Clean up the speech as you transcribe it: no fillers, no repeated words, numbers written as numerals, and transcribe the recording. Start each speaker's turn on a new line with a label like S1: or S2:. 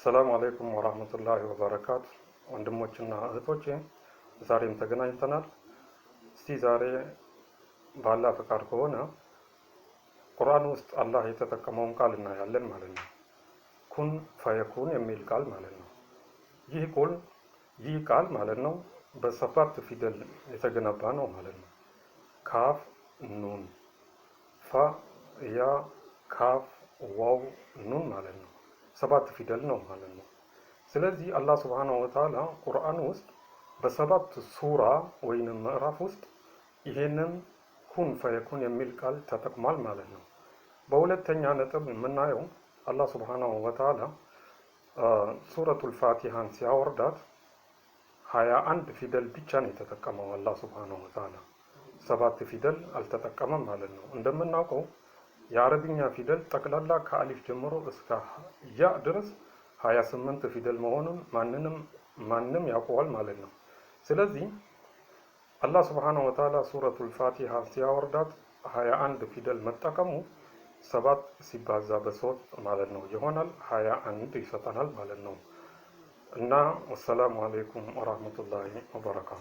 S1: السلام عليكم ورحمة الله وبركاته። ወንድሞችና እህቶቼ፣ ዛሬም ተገናኝተናል። እስቲ ዛሬ በአላህ ፈቃድ ከሆነ ቁርአን ውስጥ አላህ የተጠቀመውን ቃል እናያለን ማለት ነው። كن فيكون የሚል ቃል ማለት ነው። ይህ ቃል ማለት ነው በሰባት ፊደል የተገነባ ነው ማለት ነው። ካፍ፣ ኑን፣ ፋ፣ ያ፣ ካፍ፣ ዋው፣ ኑን ማለት ነው። ሰባት ፊደል ነው ማለት ነው። ስለዚህ አላህ سبحانه وتعالى ቁርአን ውስጥ በሰባት ሱራ ወይንም ምዕራፍ ውስጥ ይሄንን كن فيكون የሚል ቃል ተጠቅሟል ማለት ነው። በሁለተኛ ነጥብ የምናየው አላህ سبحانه وتعالى ሱረቱል ፋቲሃን ሲያወርዳት 21 ፊደል ብቻ ነው የተጠቀመው አላህ سبحانه وتعالى፣ ሰባት ፊደል አልተጠቀመም ማለት ነው። እንደምናውቀው የአረብኛ ፊደል ጠቅላላ ከአሊፍ ጀምሮ እስከ ያ ድረስ 28 ፊደል መሆኑን ማንም ያውቀዋል ማለት ነው። ስለዚህ አላህ سبحانه وتعالى ሱረቱል ፋቲሃ ሲያወርዳት 21 ፊደል መጠቀሙ ሰባት ሲባዛ በሶስት ማለት ነው ይሆናል፣ 21 ይሰጠናል ማለት ነው። እና والسلام عليكم ورحمة الله وبركاته።